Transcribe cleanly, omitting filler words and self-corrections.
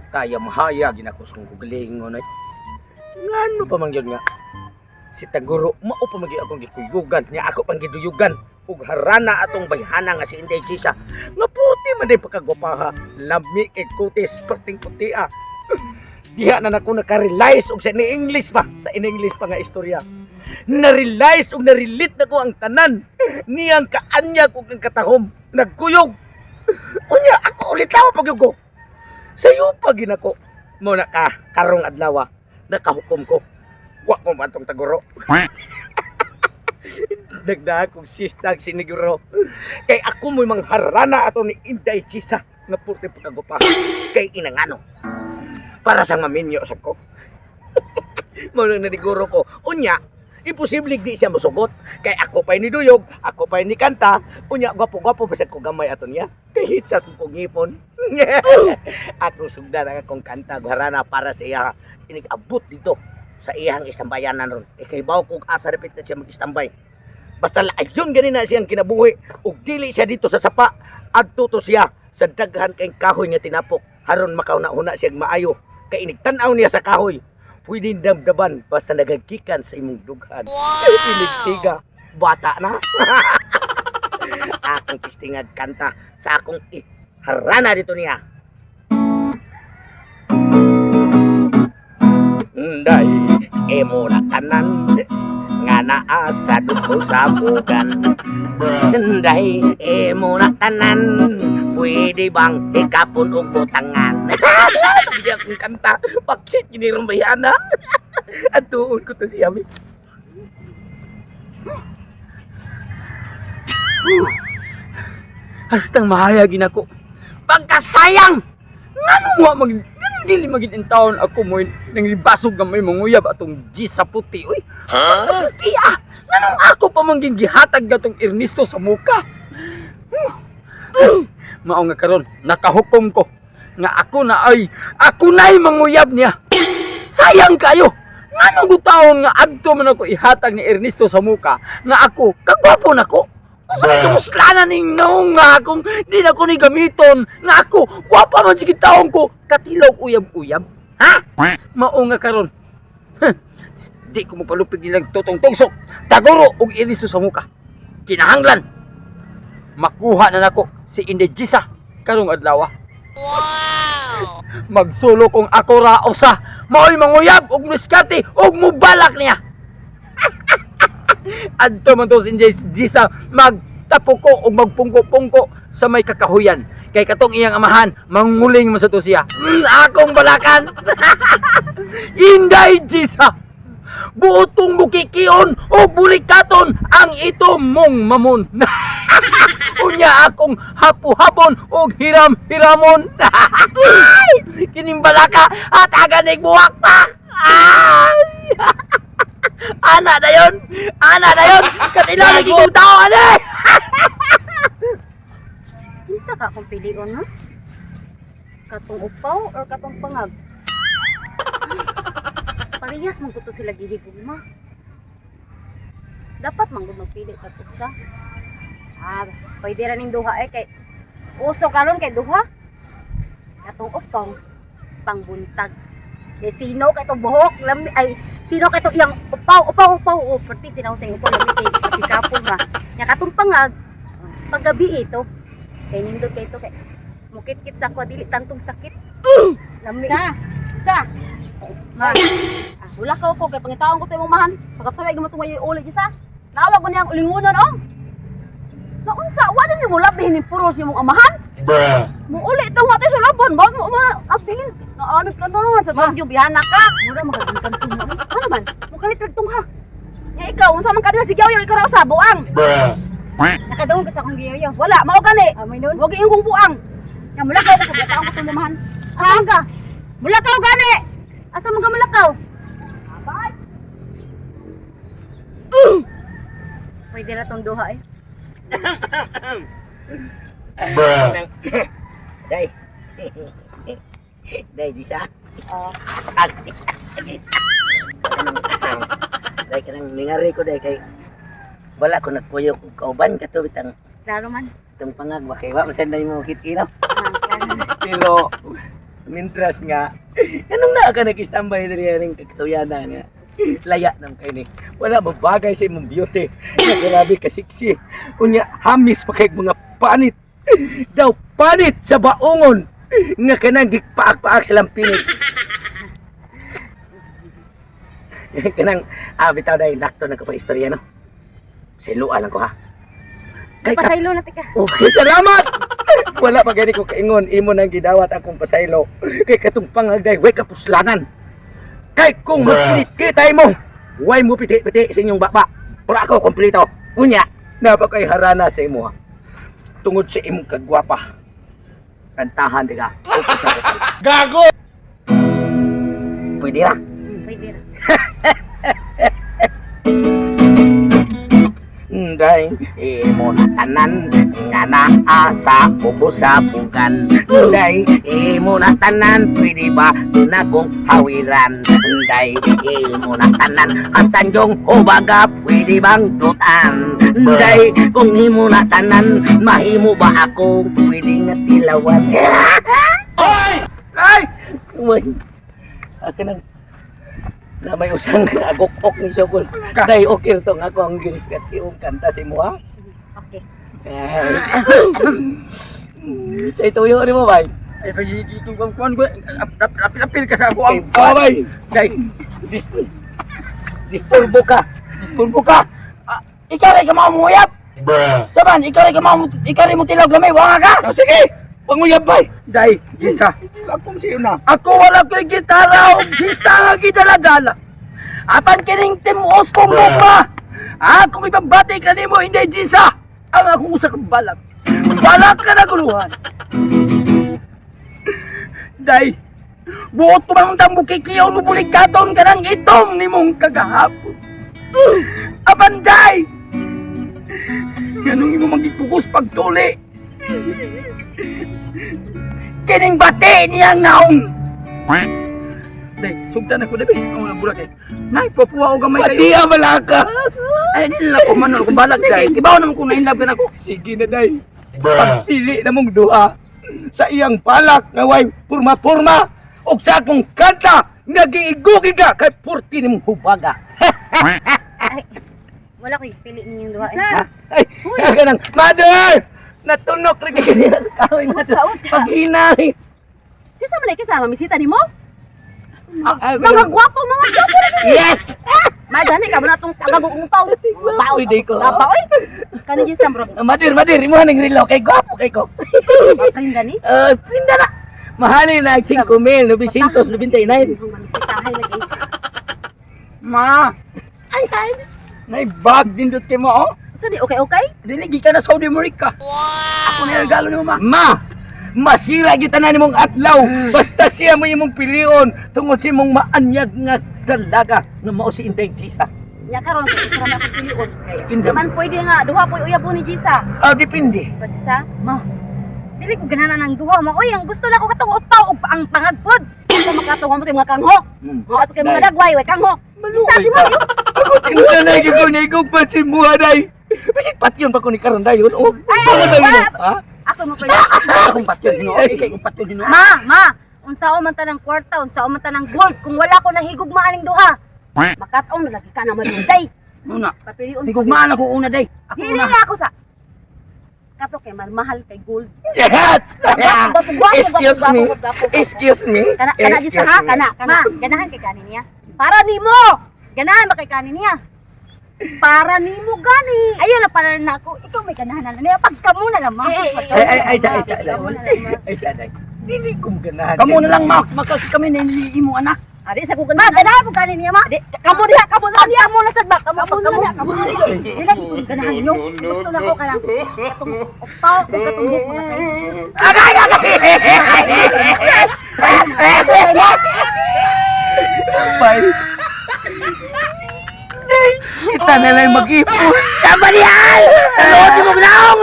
Kaya mahayag ginako sa kong kaugalingon ay. Ngano pa man gyud nga si Taguro mao pa man gyud akong gikuyugan nga ako pang giduyugan ug harana atong bayhana nga si Inday Chisa nga puti man day pagkagwapaha, lami kay kutis, perting putia. Diha na nako naka-realize og sa ni English pa, sa in English pa nga istorya, na-realize ug na-relate nako ang tanan niyang kaanyag ug ang katahom nagkuyog. Unya ako ulit lawa pag ko sayo pa ginako mo na ka karong adlaw nakahukom ko, wa ko atong Taguro. Nagdaha kong sistag siniguro kay ako mo'y mangharana ato ni Inday Chisa nga purte pagkagupa kay inangano para sa maminyo sa ko mo nang naniguro ko. Unya imposible di siya mosugot kay ako pa'y ni duyog, ako pa'y ni kanta. Unya gwapo-gwapo bisag ko gamay ato niya kay hitsas mo kong ngipon. Akong sugdan ang akong kanta harana para sa iya inig-abot dito sa iyang istambayanan ron. E kay bawo kog asa repit na siya mag-istambay. Basta laayon gani na siyang kinabuhi ug dili siya dito sa sapa, adto to siya sa daghan kay kahoy nga tinapok haron makauna-una siya maayo kay inig tan-aw niya sa kahoy pwede damdaban basta nagagikan sa imong dughan. Wow! Inig siga bata na akong pistingag kanta sa akong harana dito niya. Nday, emo na tanan nga naa sa duko sa bugan. Nday, emo na tanan, pwede bang ikapon og butangan? Sabi akong kanta, paksit ginirong bayana. Atuon ko to siya. Mi. Hastang mahayag ginako. Pagkasayang! Ngano wa mag nganong dili magid in taon ako mo nang libasog nga may manguyab atong G sa puti uy. Huh? Puti ah. Nganong ako pa man gihatag gatong Ernesto sa muka? Ay, mao nga karon nakahukom ko nga ako na ay ako na'y manguyab niya. Sayang kayo. Nganong gutaon nga adto man ako ihatag ni Ernesto sa muka nga ako kagwapo nako. Usa may kamuslanan ning naong nga akong di na ko ni gamiton nga ako gwapa man sige taon ko katilog uyab-uyab. Ha? Mao nga karon. Huh. Di ko mapalupig nilang tutong tungsok. Taguro og Ernesto sa muka. Kinahanglan makuha na nako si Inday Gisa karong adlaw. Magsulo kong ako ra usa maoy manguyab og miskate og mubalak niya. Adto man to si Inday Gisa magtapuko og magpungko-pungko sa may kakahuyan kay katong iyang amahan manguling man sa to siya. Akong balakan. Inday Gisa, buotong bukikion o bulikaton ang ito mong mamon. Unya akong hapo-hapon og hiram-hiramon. Ay! Kining balaka at aganig buwak pa. Ay! Ana na yon. Ana na yon. Katila lagi kong tao ani. Kinsa ka akong pilion, no? Katong upaw or katong pangag? Ay, parehas man ko to sila gihigugma. Dapat man gud magpili kag usa. Ah, pwede ra ning duha eh kay uso karon kay duha. Katong upaw pangbuntag. Kay sino kay to buhok lami ay sino kay to iyang upaw upaw upaw oh, perti sinaw sa iyang upaw lami kay kapikapon ba. Nya katong pangag paggabi ito. Kay nindot kay to kay mukit-kit sa ako dili tantong sakit. Lami. Sa, sa. Ma, Ah, wala ka ko kay pangitaon ko to imong mahan. Pagkatuway mo tungay uli sa. Nawag ko niyang ulingunon oh. Naunsa wala ni mo labihin ni puro si imong amahan. Bruh. Mo uli tong watay sa labon, ba mo ma abilin. Naanod ka na sa bagyo bihana ka. Mura makagulkan mo. Ano man? Mo kalit rag tungha. Nya ikaw unsa man kadila si Gyaw ikaw ra sa buang. Bruh. Nakadungog ka sa akong giyoyo. Wala mao gani. Amoy noon. Wag iyong kong buang. Nya mula ka ko pangitaon ko to imong mahan. Asa ka? Mula ka gani. Asa man ka malakaw? Abay. Pwede ra tong duha eh. Bruh. Day. Day, di sa. Ah. Day, kanang ningari ko day kay wala ko nagkuyog og kauban kato bitang Klaro man. itong pangag ba kay wa man sad mo kitino. Ah, klaro. Pero Mintras nga, anong naa ka nag-standby diri ning kakatuyana nga? Laya nang kay ni. Wala mabagay sa imong beauty. Nga grabe ka sexy. Unya hamis pa kay mga panit. Daw panit sa baungon nga kanang gigpaak-paak sa lampinig. Kanang bitaw dai nakto nagkapa-istorya no. Silua lang ko ha. Kay ka Pasaylo na tika. Okay, salamat! Wala pa gani ko kaingon, imo nang gidawat akong pasaylo. Kay katong pangagday, way kapuslanan. Kay kung magpilit-kitay mo, way mo piti-piti sa inyong baba. Pero ako, kompleto. Unya, napa kay harana sa imo ha. Tungod sa imong kagwapa. Kantahan, di ka. Okay, sa Gago! Pwede ra. Pwede ra. Day, imo na tanan nga naa sa ubos sa bugan. Day, imo na tanan, pwede ba na kong hawiran? Day, imo na tanan, hasta yung hubaga, pwede bang dutan? Day, kung imo na tanan, mahimo ba akong pwede nga tilawan? Ay! Uy, akin ang na may usang agok-ok ni Sokol. Day, okay to nga ako ang giniskat yung kanta si mo ha? Okay. Sa ituyo ni mo, bay. Ay, pag kuan ko, apil-apil ka sa ako ang Ay, bay. Day, disturbo ka. Disturbo ka. Ah, ikaw rin ka mamuyap. Bruh. Saban, ikaw rin ka mamu, ikaw rin mo tilog lamay, wanga ka. Oh, sige, panguyab, bay. Day, Gisa. Akong siyo na. Ako wala ko'y gitara o gisa nga gidala-dala. Apan kining timuos kong mukha. Akong ibabati ka nimo, hindi Gisa. Ang akong usa ka balak. Balak ka na guluhan. Day, buot ko bang tambukikiyon mo bulikaton ka ng itom ni mong kagahapon. Apan day, nganong imo magipugos pagtuli. Kining bati niyang naong. Day, sugtan ako dabi. Ang mga bulag eh. Nay, papuha og gamay kayo. Pati ang malaka. Ay, nila ko manol kung balag day. Kibaw naman kung na-inlove ka na ko. Sige na, day. Bruh. Pagpili na mong duha sa iyang balak nga way purma-purma og sa akong kanta nga giigugi ka kay purti nimong hubaga. Ay, wala ko pili ninyong duha. eh. Sir, Ay, kanang mother! Natunok lagi kanina sa kahoy mother. Unsa, unsa? Paghinay. Kinsa man ay kasama misita nimo? Ah, Mga gwapo, mga gwapo na gani. Yes! Madani ka mo na tong tagagong taw. Mga Pwede ko. Gapa oy. Kani Jisa bro. Mother, mother, imo ning relo kay gwapo kay ko. Parinda ni. Pinda na. Mahalin na 5,999. Mamisitahay lagi. Ma! Ay, ay. Nay, bag din dot kay mo, oh. Sa di okay okay? Dili, gikan na Saudi America. Wow! Ako na regalo nimo, ma. Ma, masira kita na nimong adlaw. Basta siya mo imong pilion tungod sa imong maanyag nga dalaga nga mao si Inday Gisa. Nya karon kay isa ra man akong pilion kay. Kinsa? Man pwede nga duha po'y uyab ni Jisa. Ah, depende. Ba Jisa? Ma, dili ko ganahan ang duha ma. Oy, ang gusto na ko katong upaw ug ang pangagpod. Kung makatuwa mo mga kangho. Mga ato kay mga Day. dagway, way kangho. Jisa di mo yun. Ako tinanay ko na ikaw pa si Muhaday. Bisig patyon pa ko ni karon dayon. Oh, Ay, Tama ay, tayo mo. ay, Ha? Ako mo pwede. Akong patyon hinuon. Ikay kong patyon hinuon. Ma, ma, unsaon man tanang kwarta, unsaon man tanang gold kung wala ko nahigugmaan ning duha. Makataon na lagi ka na malunday. Una. Papilion. Higugmaan ako una, day. Ako Dili una. na ako sa Kato kay mahal kay gold. Yes! Gwapo, gwapo, Excuse gwapo, me. gwapo, gwapo. Excuse me. Kana kana Jisa Excuse ha, me. kana kana. Ma, ganahan kay kanin niya. Para nimo. Ganahan ba kay kanin niya? Para nimo gani. Ayaw na pala na ako. Ikaw may ganahan na niya. Pagkamo na lang, ma. Eh, eh, eh, Ay, ay, ay, sa, ay, sa, ay, Pagkamo na lang, ma. ay, sa, ay. Dili ko ganahan. Kamo na lang, ma. Maka kami na hindi imo anak. Adi sa kung Ma, ganahan po kanin niya, ma. Di, kamo diha, kamo na diha. Pagkamo na sad ba? Kamo, Kamo na pagkamo. diha, kamo na diha. Dili ko ganahan niyo. Gusto na ko kanang katong upaw ug katong buhok mga kay. Agay, agay! Bye. Kita na lang mag-ipon. Tama niyan! Ano, di mo gnaong!